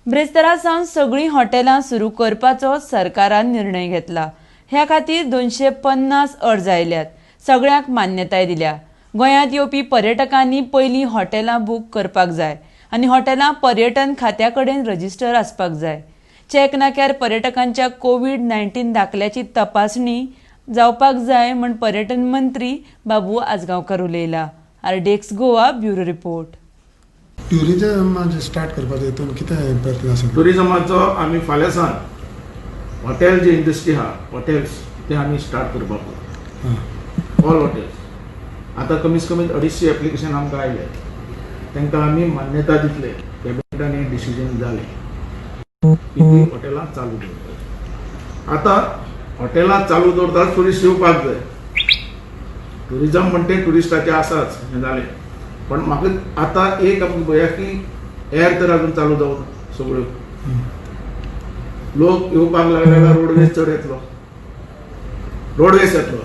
ब्रेस्तारा सावन सगळीं हॉटेलां सुरू करपाचो सरकारान निर्णय घेतला. ह्या खातीर 250 अर्ज आयल्यात. सगळ्यांक मान्यताय दिल्या. गोंयांत येवपी पर्यटकांनी पयलीं हॉटेलां बूक करपाक जाय आनी हॉटेलां पर्यटन खात्या कडेन रजिस्टर आसपाक जाय. चॅक नाक्यार पर्यटकांच्या कोवीड-19 दाखल्याची तपासणी जावपाक जाय म्हण पर्यटन मंत्री बाबू Ajgaonkar उलयला. RDX Goa bureau report. Tourism start करपाचें हितून कितें प्रयत्न आसा? टुरिजमाचो आमी फाल्यां सावन हॉटेल जी इंडस्ट्री आहा, हॉटेल्स, ते आमी स्टार्ट करपाक, ऑल हॉटेल्स. आतां कमीत कमी 250 एप्लिकेशन आमकां आयले. तांकां आमी मान्यता दितले. कॅबिनेटान हें डिसिजन जालें की ती हॉटेलां चालू दवरपाची. आतां हॉटेलां चालू दवरता, टुरिस्ट येवपाक जाय. टुरिजम म्हणटे टुरिस्टाचें आसाच, हें जालें. पण म्हाका आतां एक आमकां पळया की एअर तर अजून चालू जावना. सगळ्यो लोक येवपाक लागले जाल्यार रोडवेज चड येतलो, रोडवेज येतलो.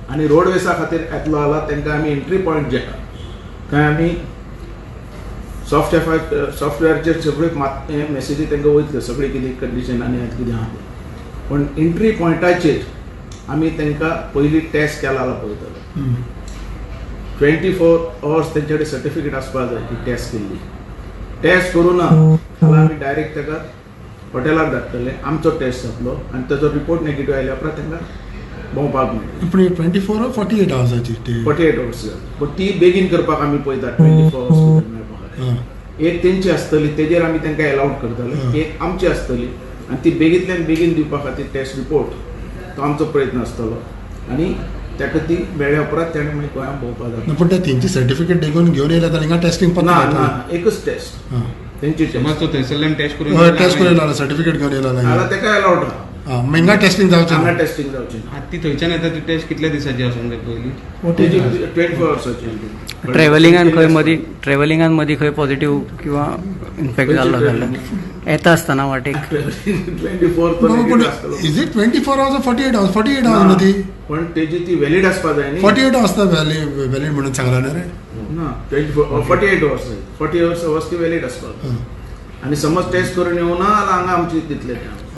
आनी रोडवेसा खातीर येतलो जाल्यार तांकां आमी एंट्री पॉयंट जे आहा थंय आमी सॉफ्टवेअरचेर सगळ्यो मॅसेजी तांकां वयतल्यो, सगळी कितें कंडिशन आनी कितें आहा तें. पण एंट्री पॉयंटाचेर आमी तांकां पयलीं टेस्ट केला जाल्यार पळयतले. 24 अवर्स तेंचे कडेन सर्टिफिकेट आसपाक जाय की टेस्ट केल्ली. टेस्ट करूं ना जाल्यार आमी डायरेक्ट ताका हॉटेलाक धाडटले. आमचो टेस्ट जातलो आनी ताचो रिपोर्ट नेगेटीव आयल्या उपरांत तांकां भोंवपाक मेळटलें. पूण 24 ऑर 48 आवर्साची ती? 48 अवर्स, पण ती बेगीन करपाक आमी पळयता, 24 अवर्स भितर मेळपाक. एक तेंची आसतली, तेजेर आमी तांकां एलावड करतले. एक आमची आसतली आनी ती बेगींतल्यान बेगीन दिवपा खातीर टेस्ट रिपोर्ट, तो आमचो प्रयत्न आसतलो आनी ताका ती मेळ्ळ्या उपरांत तेणें मागीर गोंयांत भोंवपाक जाता. ना, पूण ते तेंची सर्टिफिकेट देखून घेवन येयले जाल्यार हिंगा टेस्टिंग ना. पत्ता? ना, एकच टेस्ट तेंची. समज तो थंयसरल्यान टेस्ट करून हय, टेस्ट करून येयला, सर्टिफिकेट घेवन येयला. जाल्यार ताका एलावड आहा. आं, मग हिंगा टेस्टिंग जावचें हांगा ना. टेस्टिंग जावचें ना. आतां ती थंयच्यान येता ती टेस्ट कितल्या दिसाची आसूंक जाय पयली? तेजी 24 अवर्साची. ट्रॅव्हलिंगान मदीं खंय पॉझिटिव्ह किंवा इन्फेक्ट जाल्लो जाल्यार येता आसतना वाटेक? 24 पूण आसतलो. Is it 24 hours, 48 hours? 48 hours न्हू ती? पण तेजी ती व्हॅलिड आसपा जाय न्ही. 48 आवर्स व्हॅलिड म्हणून सांगला न्ही रे? ना, 24, 48 अवर्स, 40 अवर्स ती व्हॅलिड आसपाक. आनी समज टेस्ट करून येवना जाल्यार हांगा आमची दितले ते.